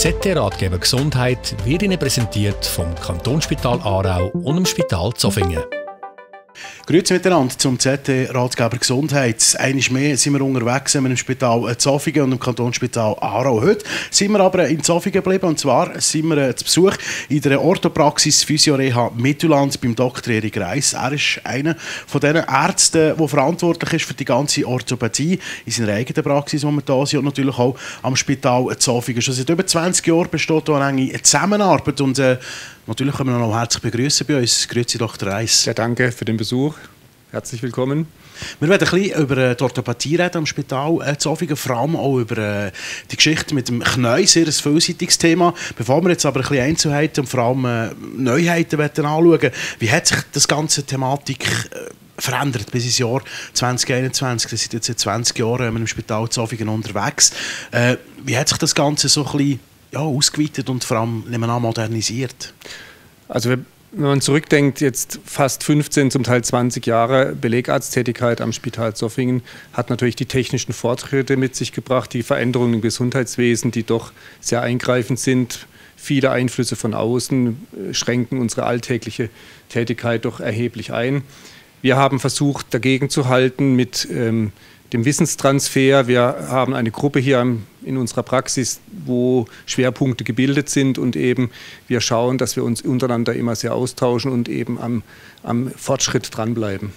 ZT-Ratgeber Gesundheit wird Ihnen präsentiert vom Kantonsspital Aarau und dem Spital Zofingen. Grüezi miteinander zum ZT-Ratgeber Gesundheit. Einmal mehr sind wir unterwegs mit dem Spital Zofingen und dem Kantonsspital Aarau. Heute sind wir aber in Zofingen geblieben, und zwar sind wir zu Besuch in der Orthopraxis Physioreha Mittelland beim Dr. Erik Reiss. Er ist einer von den Ärzten, der verantwortlich ist für die ganze Orthopädie in seiner eigenen Praxis, wo wir da sind, und natürlich auch am Spital Zofingen. Schon seit über 20 Jahren besteht hier eine enge Zusammenarbeit, und natürlich können wir noch herzlich begrüßen bei uns. Grüezi, Dr. Reiss. Ja, danke für den Besuch. Herzlich willkommen. Wir werden ein bisschen über die Orthopädie reden am Spital Zofingen, vor allem auch über die Geschichte mit dem Knie, sehr ein vielseitiges Thema. Bevor wir jetzt aber ein bisschen Einzelheiten und vor allem Neuheiten anschauen, wie hat sich das ganze Thematik verändert bis ins Jahr 2021? Das sind jetzt seit 20 Jahren mit dem Spital Zofingen unterwegs. Wie hat sich das Ganze so ein bisschen ausgeweitet und vor allem modernisiert? Also wenn man zurückdenkt, jetzt fast 15, zum Teil 20 Jahre Belegarzttätigkeit am Spital Zofingen, hat natürlich die technischen Fortschritte mit sich gebracht, die Veränderungen im Gesundheitswesen, die doch sehr eingreifend sind. Viele Einflüsse von außen schränken unsere alltägliche Tätigkeit doch erheblich ein. Wir haben versucht, dagegen zu halten mit dem Wissenstransfer. Wir haben eine Gruppe hier in unserer Praxis, wo Schwerpunkte gebildet sind, und eben wir schauen, dass wir uns untereinander immer sehr austauschen und eben am Fortschritt dranbleiben.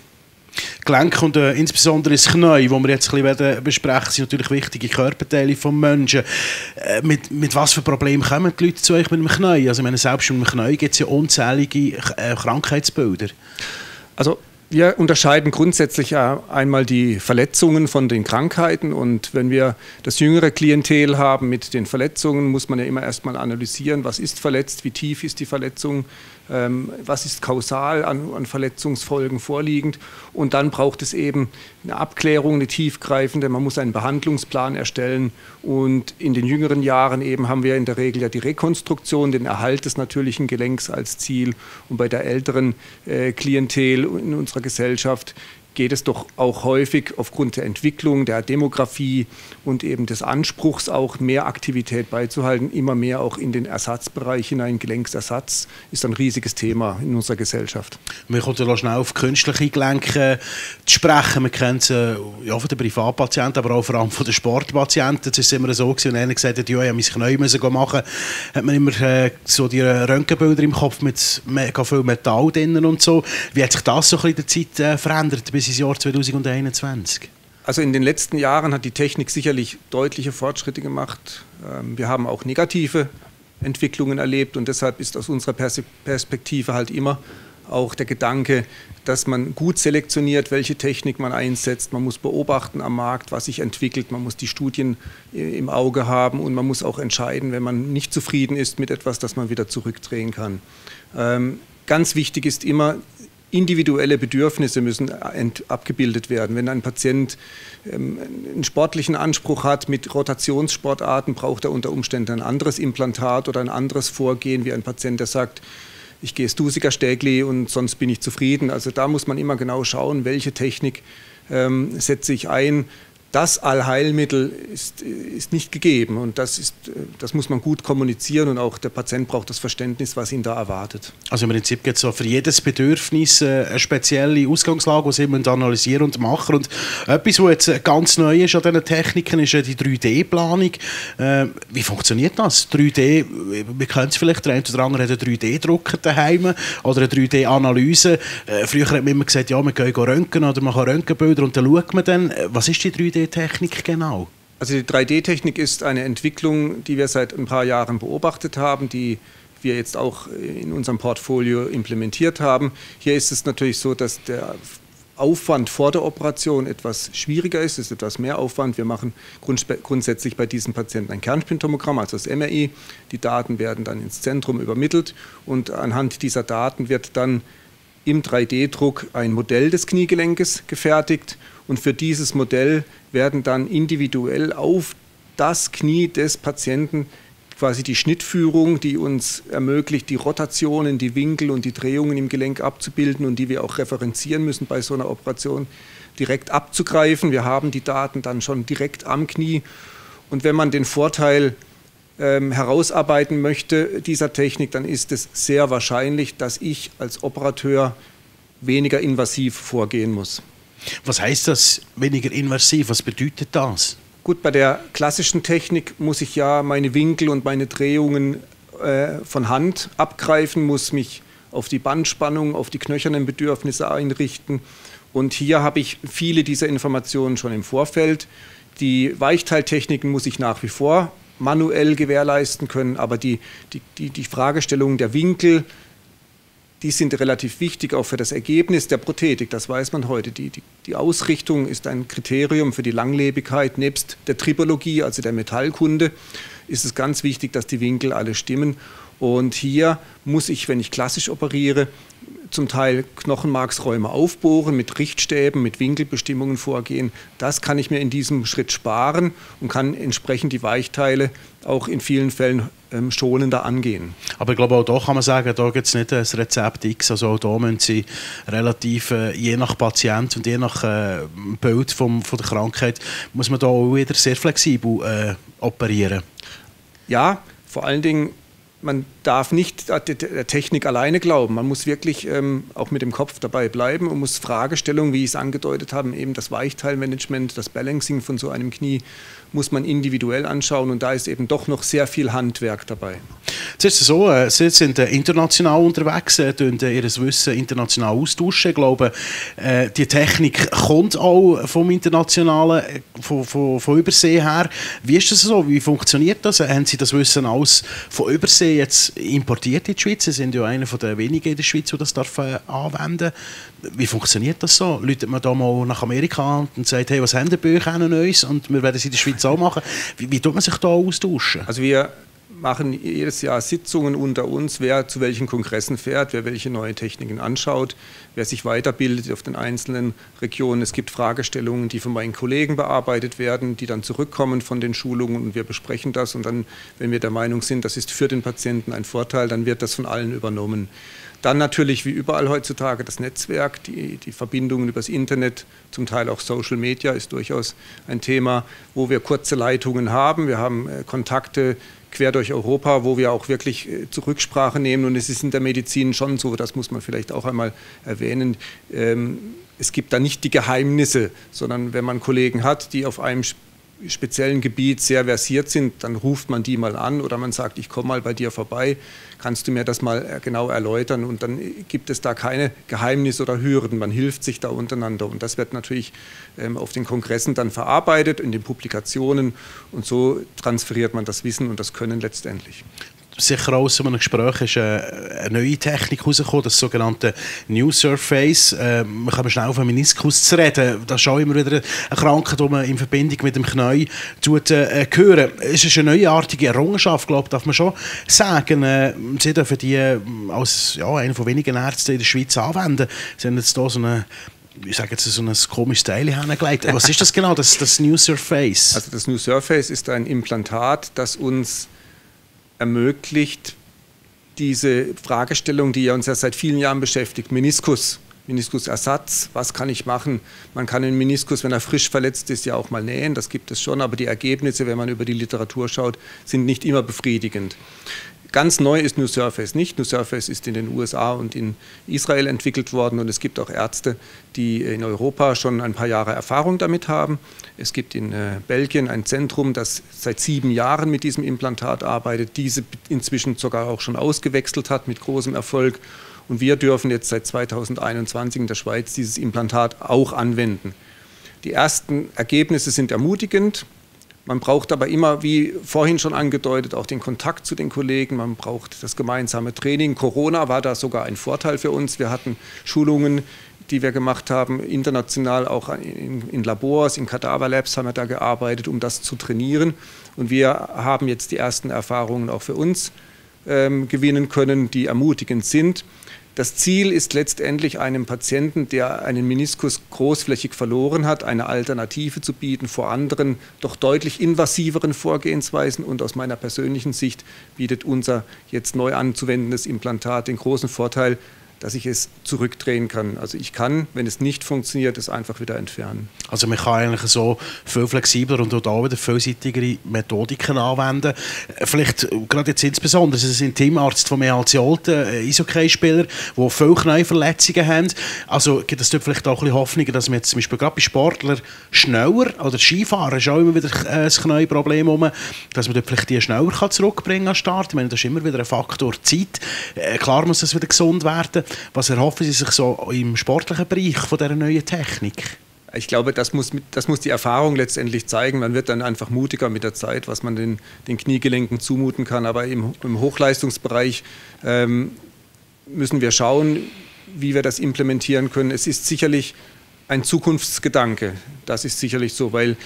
Gelenk und insbesondere das Knie, das wir jetzt ein bisschen besprechen, sind natürlich wichtige Körperteile des Menschen. Mit was für Problemen kommen die Leute zu euch mit dem Knie? Also ich meine, selbst mit dem Knie gibt es ja unzählige Krankheitsbilder. Also wir unterscheiden grundsätzlich einmal die Verletzungen von den Krankheiten, und wenn wir das jüngere Klientel haben mit den Verletzungen, muss man ja immer erstmal analysieren, was ist verletzt, wie tief ist die Verletzung, was ist kausal an Verletzungsfolgen vorliegend, und dann braucht es eben eine Abklärung, eine tiefgreifende, man muss einen Behandlungsplan erstellen, und in den jüngeren Jahren eben haben wir in der Regel ja die Rekonstruktion, den Erhalt des natürlichen Gelenks als Ziel, und bei der älteren Klientel in unserer Gesellschaft geht es doch auch häufig aufgrund der Entwicklung, der Demografie und eben des Anspruchs, auch mehr Aktivität beizuhalten, immer mehr auch in den Ersatzbereich hinein. Gelenksersatz ist ein riesiges Thema in unserer Gesellschaft. Wir kommen ja schnell auf künstliche Gelenke zu sprechen. Wir kennen es von den Privatpatienten, aber auch vor allem von den Sportpatienten. Es ist immer so, wenn einer gesagt hat, ja, ich musste mein Knie machen, hat man immer so die Röntgenbilder im Kopf mit mega viel Metall drin und so. Wie hat sich das so ein bisschen in der Zeit verändert bis ins Jahr 2021? Also in den letzten Jahren hat die Technik sicherlich deutliche Fortschritte gemacht. Wir haben auch negative Entwicklungen erlebt, und deshalb ist aus unserer Perspektive halt immer auch der Gedanke, dass man gut selektioniert, welche Technik man einsetzt. Man muss beobachten am Markt, was sich entwickelt. Man muss die Studien im Auge haben, und man muss auch entscheiden, wenn man nicht zufrieden ist mit etwas, dass man wieder zurückdrehen kann. Ganz wichtig ist immer, individuelle Bedürfnisse müssen abgebildet werden. Wenn ein Patient einen sportlichen Anspruch hat mit Rotationssportarten, braucht er unter Umständen ein anderes Implantat oder ein anderes Vorgehen wie ein Patient, der sagt, ich gehe Stusiger Stägli und sonst bin ich zufrieden. Also da muss man immer genau schauen, welche Technik setze ich ein. Das Allheilmittel ist nicht gegeben, und das muss man gut kommunizieren, und auch der Patient braucht das Verständnis, was ihn da erwartet. Also im Prinzip gibt es so für jedes Bedürfnis eine spezielle Ausgangslage, die Sie analysieren und machen. Und etwas, was jetzt ganz neu ist an diesen Techniken, ist die 3D-Planung. Wie funktioniert das? 3D, wir kennen es vielleicht, der eine oder andere hat einen 3D-Drucker daheim oder eine 3D-Analyse. Früher hat man immer gesagt, ja, wir gehen röntgen oder machen Röntgenbilder, und dann schaut man dann, was ist die 3D-Technik genau? Also die 3D-Technik ist eine Entwicklung, die wir seit ein paar Jahren beobachtet haben, die wir jetzt auch in unserem Portfolio implementiert haben. Hier ist es natürlich so, dass der Aufwand vor der Operation etwas schwieriger ist, es ist etwas mehr Aufwand. Wir machen grundsätzlich bei diesem Patienten ein Kernspintomogramm, also das MRI. Die Daten werden dann ins Zentrum übermittelt, und anhand dieser Daten wird dann im 3D-Druck ein Modell des Kniegelenkes gefertigt, und für dieses Modell werden dann individuell auf das Knie des Patienten quasi die Schnittführung, die uns ermöglicht, die Rotationen, die Winkel und die Drehungen im Gelenk abzubilden und die wir auch referenzieren müssen bei so einer Operation, direkt abzugreifen. Wir haben die Daten dann schon direkt am Knie. Und wenn man den Vorteil herausarbeiten möchte dieser Technik, dann ist es sehr wahrscheinlich, dass ich als Operateur weniger invasiv vorgehen muss. Was heißt das, weniger invasiv? Was bedeutet das? Gut, bei der klassischen Technik muss ich ja meine Winkel und meine Drehungen von Hand abgreifen, muss mich auf die Bandspannung, auf die knöchernen Bedürfnisse einrichten. Und hier habe ich viele dieser Informationen schon im Vorfeld. Die Weichteiltechniken muss ich nach wie vor manuell gewährleisten können, aber die Fragestellungen der Winkel, die sind relativ wichtig auch für das Ergebnis der Prothetik. Das weiß man heute. Die Ausrichtung ist ein Kriterium für die Langlebigkeit. Nebst der Tribologie, also der Metallkunde, ist es ganz wichtig, dass die Winkel alle stimmen. Und hier muss ich, wenn ich klassisch operiere, zum Teil Knochenmarksräume aufbohren, mit Richtstäben, mit Winkelbestimmungen vorgehen. Das kann ich mir in diesem Schritt sparen und kann entsprechend die Weichteile auch in vielen Fällen schonender angehen. Aber ich glaube, auch da kann man sagen, da gibt es nicht ein Rezept X. Also auch da müssen Sie relativ, je nach Patient und je nach Bild von der Krankheit, muss man da auch wieder sehr flexibel operieren. Ja, vor allen Dingen, man darf nicht der Technik alleine glauben. Man muss wirklich auch mit dem Kopf dabei bleiben und muss Fragestellungen, wie ich es angedeutet habe, eben das Weichteilmanagement, das Balancing von so einem Knie, muss man individuell anschauen. Und da ist eben doch noch sehr viel Handwerk dabei. Jetzt ist es so, Sie sind international unterwegs, tun Ihr Wissen international austauschen. Ich glaube, die Technik kommt auch vom Internationalen, von Übersee her. Wie ist das so? Wie funktioniert das? Haben Sie das Wissen alles von Übersee jetzt importiert in die Schweiz? Sie sind ja einer der wenigen in der Schweiz, die das anwenden darf. Wie funktioniert das so? Läutet man da mal nach Amerika und sagt, hey, was haben die bei euch Neues? Und wir werden es in der Schweiz auch machen. Wie tut man sich da austauschen? Also wir machen jedes Jahr Sitzungen unter uns, wer zu welchen Kongressen fährt, wer welche neue Techniken anschaut, wer sich weiterbildet auf den einzelnen Regionen. Es gibt Fragestellungen, die von meinen Kollegen bearbeitet werden, die dann zurückkommen von den Schulungen und wir besprechen das. Und dann, wenn wir der Meinung sind, das ist für den Patienten ein Vorteil, dann wird das von allen übernommen. Dann natürlich wie überall heutzutage das Netzwerk, die Verbindungen übers Internet, zum Teil auch Social Media ist durchaus ein Thema, wo wir kurze Leitungen haben. Wir haben Kontakte quer durch Europa, wo wir auch wirklich zur Rücksprache nehmen. Und es ist in der Medizin schon so, das muss man vielleicht auch einmal erwähnen, es gibt da nicht die Geheimnisse, sondern wenn man Kollegen hat, die auf einem speziellen Gebiet sehr versiert sind, dann ruft man die mal an oder man sagt, ich komme mal bei dir vorbei, kannst du mir das mal genau erläutern? Und dann gibt es da keine Geheimnisse oder Hürden, man hilft sich da untereinander und das wird natürlich auf den Kongressen dann verarbeitet, in den Publikationen und so transferiert man das Wissen und das Können letztendlich. Sicher aus einem Gespräch ist eine neue Technik herausgekommen, das sogenannte New Surface. Wir kommen schnell auf einen Meniskus zu reden. Das ist auch immer wieder eine Krankheit, die man in Verbindung mit dem Knie hören. Es ist eine neuartige Errungenschaft, glaube ich, darf man schon sagen. Sie dürfen die als einer von wenigen Ärzten in der Schweiz anwenden. Sie haben jetzt hier so eine, ich sage jetzt so ein komisches Teil hingelegt. Was ist das genau, das New Surface? Also das New Surface ist ein Implantat, das uns ermöglicht, diese Fragestellung, die uns ja seit vielen Jahren beschäftigt, Meniskusersatz, was kann ich machen? Man kann den Meniskus, wenn er frisch verletzt ist, ja auch mal nähen, das gibt es schon, aber die Ergebnisse, wenn man über die Literatur schaut, sind nicht immer befriedigend. Ganz neu ist New Surface nicht. New Surface ist in den USA und in Israel entwickelt worden und es gibt auch Ärzte, die in Europa schon ein paar Jahre Erfahrung damit haben. Es gibt in Belgien ein Zentrum, das seit 7 Jahren mit diesem Implantat arbeitet, diese inzwischen sogar auch schon ausgewechselt hat mit großem Erfolg. Und wir dürfen jetzt seit 2021 in der Schweiz dieses Implantat auch anwenden. Die ersten Ergebnisse sind ermutigend. Man braucht aber immer, wie vorhin schon angedeutet, auch den Kontakt zu den Kollegen. Man braucht das gemeinsame Training. Corona war da sogar ein Vorteil für uns. Wir hatten Schulungen, die wir gemacht haben, international auch in Labors, in Kadaverlabs haben wir da gearbeitet, um das zu trainieren. Und wir haben jetzt die ersten Erfahrungen auch für uns gewinnen können, die ermutigend sind. Das Ziel ist letztendlich einem Patienten, der einen Meniskus großflächig verloren hat, eine Alternative zu bieten vor anderen, doch deutlich invasiveren Vorgehensweisen. Und aus meiner persönlichen Sicht bietet unser jetzt neu anzuwendendes Implantat den großen Vorteil, dass ich es zurückdrehen kann. Also ich kann, wenn es nicht funktioniert, es einfach wieder entfernen. Also man kann eigentlich so viel flexibler und auch wieder vielseitigere Methodiken anwenden. Vielleicht gerade jetzt insbesondere, Sie sind Teamarzt von mehr als die alten Eishockey-Spieler, die viele Knieverletzungen haben. Also gibt es dort vielleicht auch ein bisschen Hoffnung, dass man jetzt zum Beispiel gerade bei Sportlern schneller, oder Skifahrer ist auch immer wieder ein Knieproblem, dass man dort vielleicht die schneller zurückbringen kann an den Start. Ich meine, das ist immer wieder ein Faktor Zeit. Klar muss das wieder gesund werden. Was erhoffen Sie sich so im sportlichen Bereich von dieser neuen Technik? Ich glaube, das muss die Erfahrung letztendlich zeigen. Man wird dann einfach mutiger mit der Zeit, was man den Kniegelenken zumuten kann. Aber im Hochleistungsbereich müssen wir schauen, wie wir das implementieren können. Es ist sicherlich ein Zukunftsgedanke. Das ist sicherlich so, weil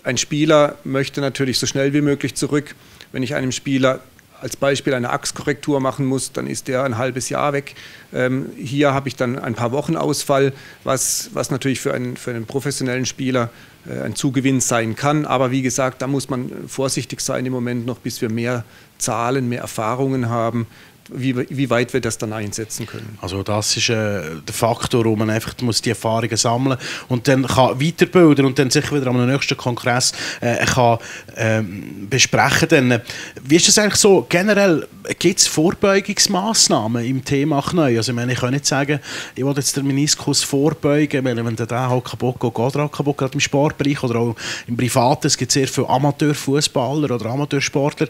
ein Spieler möchte natürlich so schnell wie möglich zurück. Wenn ich einem Spieler als Beispiel eine Achskorrektur machen muss, dann ist der ein halbes Jahr weg. Hier habe ich dann ein paar Wochen Ausfall, was natürlich für einen professionellen Spieler ein Zugewinn sein kann. Aber wie gesagt, da muss man vorsichtig sein im Moment noch, bis wir mehr Zahlen, mehr Erfahrungen haben, wie weit wir das dann einsetzen können. Also das ist der Faktor, wo man einfach muss die Erfahrungen sammeln und dann kann weiterbilden und dann sicher wieder am nächsten Kongress kann besprechen. Dann, wie ist das eigentlich so generell? Gibt es Vorbeugungsmaßnahmen im Thema Knie? Also ich meine, ich kann nicht sagen, ich will jetzt den Meniskus vorbeugen, weil wenn der halt kaputt geht, geht er auch kaputt, gerade im Sportbereich oder auch im Privaten. Es gibt sehr viele Amateurfußballer oder Amateursportler.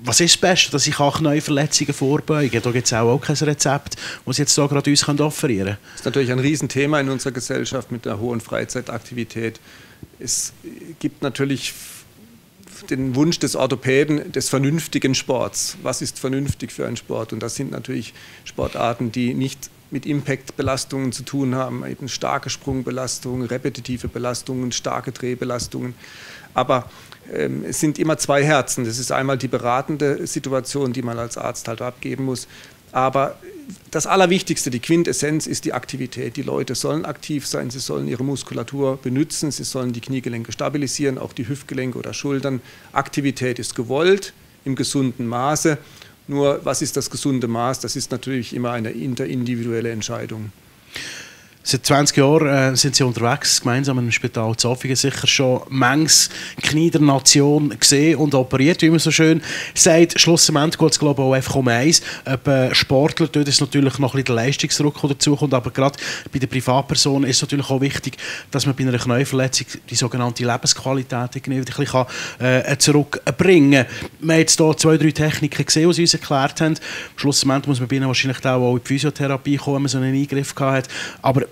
Was ist das Beste, dass ich neue Verletzungen vorbeugen kann? Da gibt es auch kein Rezept, das Sie jetzt da gerade uns offerieren können. Das ist natürlich ein Riesenthema in unserer Gesellschaft mit der hohen Freizeitaktivität. Es gibt natürlich den Wunsch des Orthopäden des vernünftigen Sports. Was ist vernünftig für einen Sport? Und das sind natürlich Sportarten, die nicht mit Impact-Belastungen zu tun haben, eben starke Sprungbelastungen, repetitive Belastungen, starke Drehbelastungen. Aber es sind immer zwei Herzen. Das ist einmal die beratende Situation, die man als Arzt halt abgeben muss. Aber das Allerwichtigste, die Quintessenz, ist die Aktivität. Die Leute sollen aktiv sein, sie sollen ihre Muskulatur benutzen, sie sollen die Kniegelenke stabilisieren, auch die Hüftgelenke oder Schultern. Aktivität ist gewollt, im gesunden Maße. Nur, was ist das gesunde Maß? Das ist natürlich immer eine interindividuelle Entscheidung. Seit 20 Jahren sind Sie unterwegs, gemeinsam im Spital Zofingen, sicher schon manches Knie der Nation gesehen und operiert, wie man so schön sagt. Schlussendlich geht es, glaube ich, auch einfach um eins. Ob Sportler, dort ist natürlich noch ein bisschen der Leistungsdruck, der dazukommt, aber gerade bei den Privatpersonen ist es natürlich auch wichtig, dass man bei einer Knieverletzung die sogenannte Lebensqualität irgendwie ein bisschen zurückbringen kann. Wir haben jetzt hier 2, 3 Techniken gesehen, die Sie uns erklärt haben. Schlussendlich muss man bei ihnen wahrscheinlich auch in die Physiotherapie kommen, wenn man so einen Eingriff hat. Aber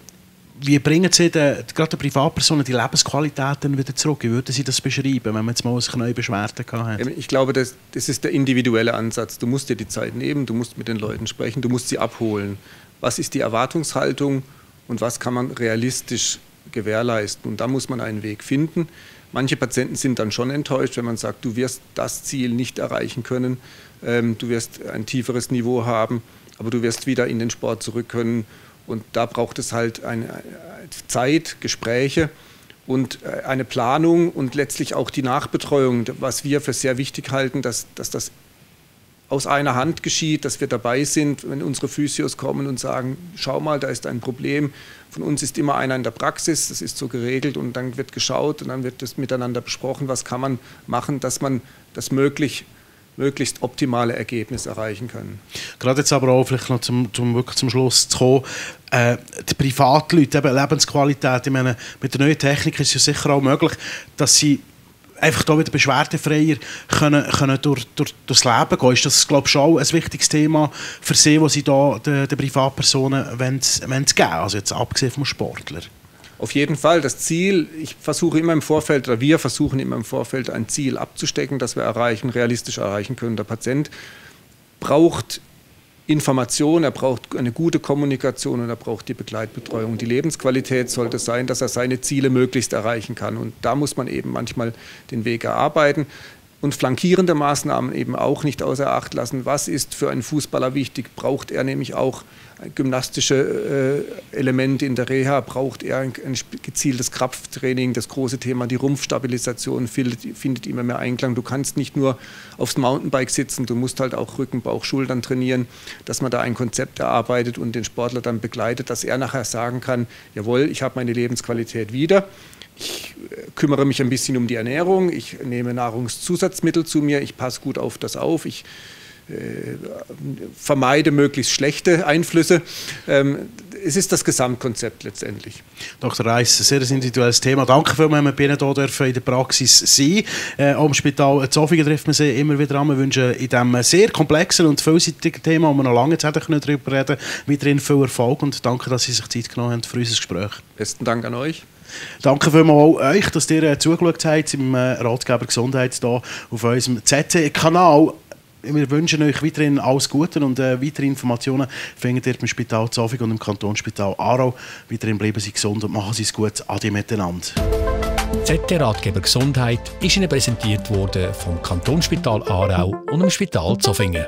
wie bringen Sie gerade den Privatpersonen die Lebensqualität dann wieder zurück? Wie würden Sie das beschreiben, wenn man jetzt mal eine Beschwerde hat? Ich glaube, das ist der individuelle Ansatz. Du musst dir die Zeit nehmen, du musst mit den Leuten sprechen, du musst sie abholen. Was ist die Erwartungshaltung und was kann man realistisch gewährleisten? Und da muss man einen Weg finden. Manche Patienten sind dann schon enttäuscht, wenn man sagt, du wirst das Ziel nicht erreichen können, du wirst ein tieferes Niveau haben, aber du wirst wieder in den Sport zurück können. Und da braucht es halt eine Zeit, Gespräche und eine Planung und letztlich auch die Nachbetreuung, was wir für sehr wichtig halten, dass das aus einer Hand geschieht, dass wir dabei sind, wenn unsere Physios kommen und sagen, schau mal, da ist ein Problem. Von uns ist immer einer in der Praxis, das ist so geregelt und dann wird geschaut und dann wird das miteinander besprochen, was kann man machen, dass man das möglichst optimale Ergebnis erreichen kann. Gerade jetzt aber auch vielleicht noch wirklich zum Schluss zu kommen, die Privatleute, eben Lebensqualität, ich meine, mit der neuen Technik ist es ja sicher auch möglich, dass sie einfach da wieder beschwerdefreier können durchs Leben gehen. Ist das, glaube ich, schon ein wichtiges Thema für Sie, was Sie da den Privatpersonen geben, also jetzt abgesehen vom Sportler? Auf jeden Fall. Das Ziel, wir versuchen immer im Vorfeld ein Ziel abzustecken, das wir realistisch erreichen können. Der Patient braucht Information, er braucht eine gute Kommunikation und er braucht die Begleitbetreuung. Die Lebensqualität sollte sein, dass er seine Ziele möglichst erreichen kann. Und da muss man eben manchmal den Weg erarbeiten. und flankierende Maßnahmen eben auch nicht außer Acht lassen. Was ist für einen Fußballer wichtig? Braucht er nämlich auch gymnastische Elemente in der Reha? Braucht er ein gezieltes Krafttraining? Das große Thema, die Rumpfstabilisation, findet immer mehr Einklang. Du kannst nicht nur aufs Mountainbike sitzen, du musst halt auch Rücken, Bauch, Schultern trainieren, dass man da ein Konzept erarbeitet und den Sportler dann begleitet, dass er nachher sagen kann, jawohl, ich habe meine Lebensqualität wieder. Ich kümmere mich ein bisschen um die Ernährung, ich nehme Nahrungszusatzmittel zu mir, ich passe gut auf das auf, ich vermeide möglichst schlechte Einflüsse. Es ist das Gesamtkonzept letztendlich. Dr. Reiss, sehr ein individuelles Thema. Danke vielmals, dass wir bei Ihnen hier in der Praxis sein dürfen. Auch im Spital Zofingen trifft man sie immer wieder an. Wir wünschen in diesem sehr komplexen und vielseitigen Thema, wo wir noch lange Zeit darüber reden können, weiterhin viel Erfolg und danke, dass Sie sich Zeit genommen haben für unser Gespräch. Besten Dank an euch. Danke vielmals auch euch, dass ihr zugeschaut habt im Ratgeber Gesundheit hier auf unserem ZT-Kanal. Wir wünschen euch weiterhin alles Gute und weitere Informationen findet ihr beim Spital Zofingen und im Kantonsspital Aarau. Weiterhin bleiben Sie gesund und machen Sie es gut. Ade miteinander. ZT Ratgeber Gesundheit ist Ihnen präsentiert worden vom Kantonsspital Aarau und dem Spital Zofingen.